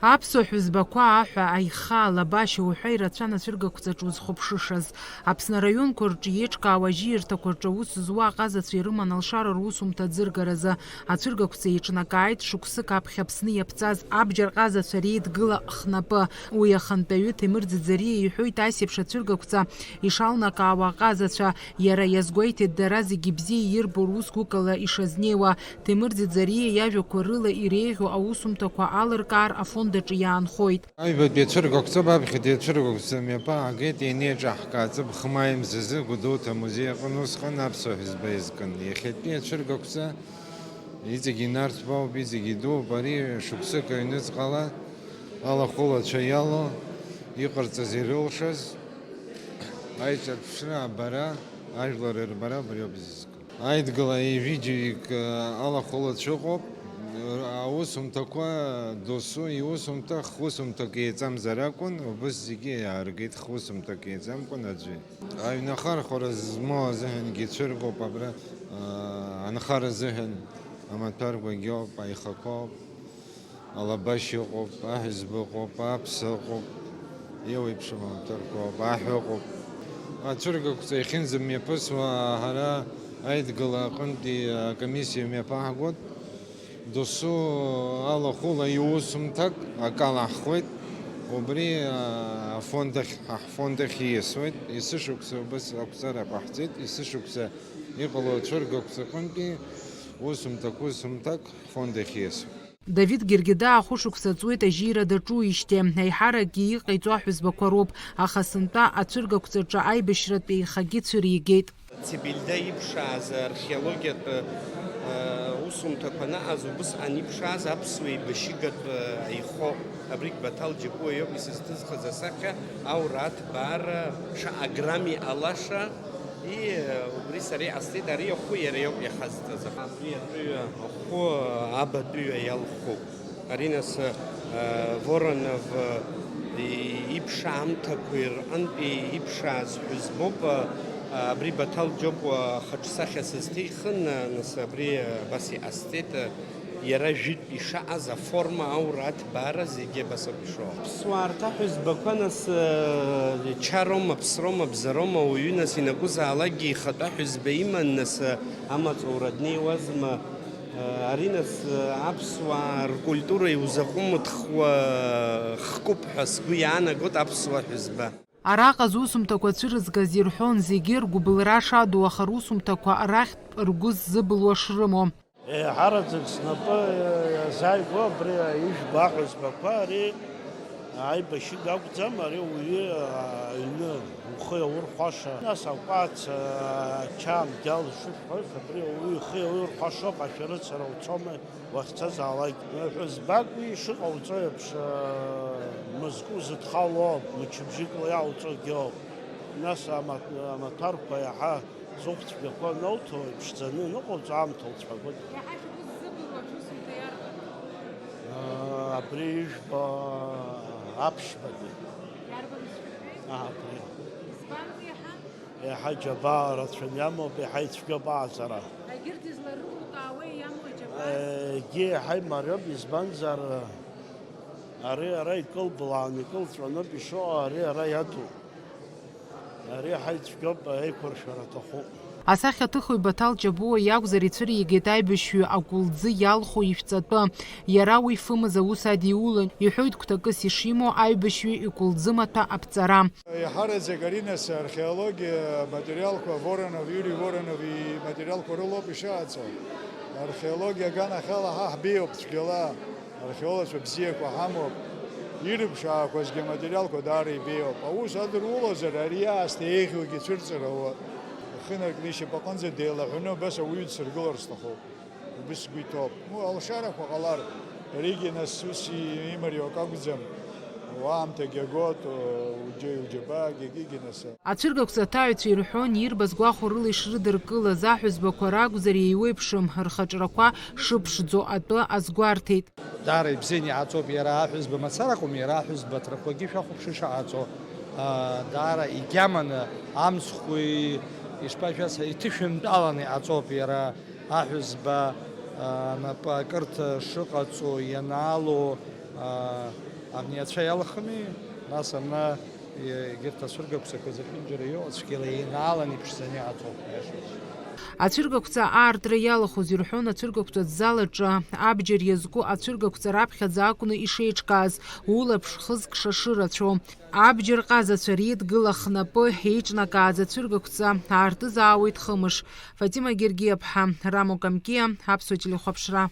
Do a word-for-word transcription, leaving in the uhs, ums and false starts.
Аԥсуа ҳәызбақәа аҳәа, аиха, алабашьа уҳәа ирацәан ацәыргақәҵаҿы узхәаԥшышаз. Аԥсны араионқәа рҿы иеиҿкаау ажьиирҭақәа рҿы аус зуа аҟазацәа ирыман алшара русумҭа аӡыргаразы. Ацәыргақәҵа еиҿнакааит шықәсык аԥхьа Аԥсны иаԥҵаз абџьар ҟазацәа реидгыла хнапы. Уи ахантәаҩы Ҭемыр Ӡыӡариа иҳәоит, ас еиԥш ацәыргақәҵа ишалнакаауа аҟазацәа, иара иазгәеиҭеит дара зегьы бзиа ирбо рус гәыкала ишазнеиуа. Ҭемыр Ӡыӡариа иажәақәа рыла иреиӷьу аусумҭақәа алыркаар афонд аҿы иаанхоит. Аҩбатәи ацәыргақәҵа, аԥхьатәи ацәыргақәҵа мҩаԥаагеит, ианеиҿаҳкаа ҵыԥх маи мзазы Гәдоуҭа амузеи аҟны усҟан аԥсуа ҳәызба изкын. Иахьатәи ацәыргақәҵа иҵегь инарҭбаауп, иҵегь идууп. Ари шықәсык аҩныҵҟала алахәылацәа иалоу, иҟарҵаз ирылшаз, аиҿырԥшра, абара, ажәлар рбара абриоуп изызку. Аидгыла ҩажәи џьарак алахәылацәа ыҟоуп. Аусумҭақәа досу иусумҭа хусумҭак еиҵамзар акәын, убыс зегьы иааргеит хусумҭак еиҵамкәан аӡәы. Аҩны ахархәара змоу азыҳәангьы ицәыргоуп абра, анхара азыҳәан амаҭәарқәагьы ауп, аихақәа ауп. Алабашь ыҟоуп, аҳәызба ыҟоуп, аԥса ыҟоуп, еиуеиԥшым амаҭәарқәа ыҟоуп, аҳәа ыҟоуп. Ацәыргақәҵа иахьынӡамҩаԥысуа ҳара аидгыла аҟынтәи акомиссиа мҩаԥаҳгоит. Досу алахәыла иусумҭак акалаҳхуеит. Убри афонд ахь, ҳфонд ахь ииасуеит. Есышықәса убас ақәҵара ҟаҳҵеит. Есышықәса иҟало ацәыргақәҵа аҟынтәи усумҭак, усумҭак ҳфонд ахь ииасуеит. Давид Гергеда ахәышықәса ҵуеит ажьира даҿуижьҭеи. Аиҳаракгьы иҟаиҵо аҳәызбақәа роуп, аха сынтәа ацәыргақәҵаҿы аибашьратә еихагьы цәыригеит. Цибельда иԥшааз археологиатә, э, усумҭақәа анаҟаз, убысҟан иԥшааз аԥсуа еибашьыгатә, э, аихоуп. Абригь Баҭал Џьапуа иоуп исызҭызхыз асахьа, аура аҭбаара, шаҟа грамм иҟалаша, и, э, убри сара иҟасҵеит, ари ахәы иара иоуп иахазҵаз. Абри атәыҩа ахәы, э, абатәыҩа иалхуп. Ари нас, э, Воронов, э, и-, иԥшаамҭақәеи рҟынтәи иԥшааз ҳәызбоуп, э, абри Баҭал Џьопуа хаҿсахьа сызҭихын, э, нас абри, э, абас иҟасҵеит, э, иара жәытә ишаҟаз аформа, аура, аҭбаара зегьы абас ауп ишоу. Аԥсуаа рҭаҳәызбақәа нас, э, чароума, ԥсроума, бзароума, ауаҩы нас ианакәызаалакгьы ихатәы аҳәызба иман, нас, э, амаҵура днеиуазма? Ари нас аԥсуаа ркультура иузаҟәымыҭхуа хкуп ҳәа сгәы иаанагоит аԥсуа ҳәызба. Араҟа зусумҭақәа цәырызгаз ирҳәон зегьы ргәыбылра шаду, аха русумҭақәа рахьтә ргәы ззыбылуа шрымоу. Еиҳараӡак снапы иазааигәоу абри ижәбо аҳәызбақәа, ари аибашьыга акәӡам, ари ауаҩы аҩны ухы иаурхәаша. Нас акәац, ача, амгьал шышәҳәоз, абри ауаҩы ихы иаурхәашоуп, ашәарыцара уцома, уахьцазаалак. Ҳәызбак уи ишыҟауҵо еиԥш, мызкы узыдхало ауп, мчыбжьыкла иаауҵогьы ауп. Нас ама-, амаҭәарқәа иаҳа зыхә цәгьақәа анауҭо, иԥшӡаны аныҟауҵо аамҭа уцәҳагоит. Иаҳа шәгәы ззыбылуа аҽусумҭа иарбан? Абри ижәбо аԥшьбатәи. Иарбан ишәыҳәеи? Абри. Избан уи иаҳа? Иаҳа џьабаа рацәаны иамоуп, иаҳа ицәгьоуп аҟаҵара. Егьырҭ изларылукаауеи иамоу аџьабаа? Егьи иаҳа имариоуп, избанзар, ари ара икылблааны икылҵәаноуп ишыҟоу, ари ара иаду. Ари иаҳа ицәгьоуп, аиқәыршәара аҭахуп. Асахьаҭыхҩы Баҭал Ҷабуа иакәзар, ицәыригеит аибашьҩы акәылӡы иалху ишәҵатәы. Иара уи фымз аус адиулан, иҳәоит гәҭакыс ишимоу аибашьҩы икәылӡы маҭәа аԥҵара. Иаҳараӡак ари нас археологиа материалқәа, Воронов, Иури Воронов иматериалқәа рылоуп ишыҟаҵо. Археологиа аганахьала ҳа ҳбеиоуп цәгьала, археологцәа бзиақәа ҳамоуп. Ирыԥшаақәазгьы аматериалқәа даара ибеиоуп. Аус адырулозар, ари аасҭа еиӷьугьы цәырҵыр ауа. Ихы наркны ишьапаҟынӡа деилаҳәаны убас ауаҩы дсыргылар сҭахуп. Убыс сгәы иҭоуп. Ну, алшарақәа ҟалар, аригьы нас ус имариоу акы акәӡам. Уаамҭагьы агоит, уџьа-, уџьабаагьы, егьигьы нас. Ацәыргақәҵа аҭаҩцәа ирҳәон, ирбаз гәахәарыла ишрыдыркылаз, аҳәызбақәа ракәзар еиуеиԥшым, рхаҿрақәа шыԥшӡо атәы азгәарҭеит. Даара ибзианы иҟаҵоуп иара аҳәызба мацара акәым, иара аҳәызба ҭрақәагьы шәахәаԥш ишаҟаҵо. Аа, даара игьаманы амцхәи, ишԥашәасҳәа, иҭышәынтәаланы иҟаҵоуп иара аҳәызба, аа, напы акырҭа шыҟаҵо, ианаало, Амни ацәа иалахыми, нас амна егьырҭ ацәыргақәҵақәа зегьынџьара иоуа цәгьала еинаалан иԥшӡаны иҟаҵоуп, аиашазы. Ацәыргақәҵа аартра иалахәыз ирҳәон ацәыргақәҵатә зал аҿы абџьар иазку ацәыргақәҵа раԥхьаӡа акәны ишеиҿкааз, улаԥш хызкша шырацәоу. Абџьар ҟазацәа реидгыла хнапы еиҿнакааз ацәыргақәҵа аартызаауеит хымш. Фатима Гергиаԥҳа, Рамо Камкиа, Аԥсуа телехәаԥшра.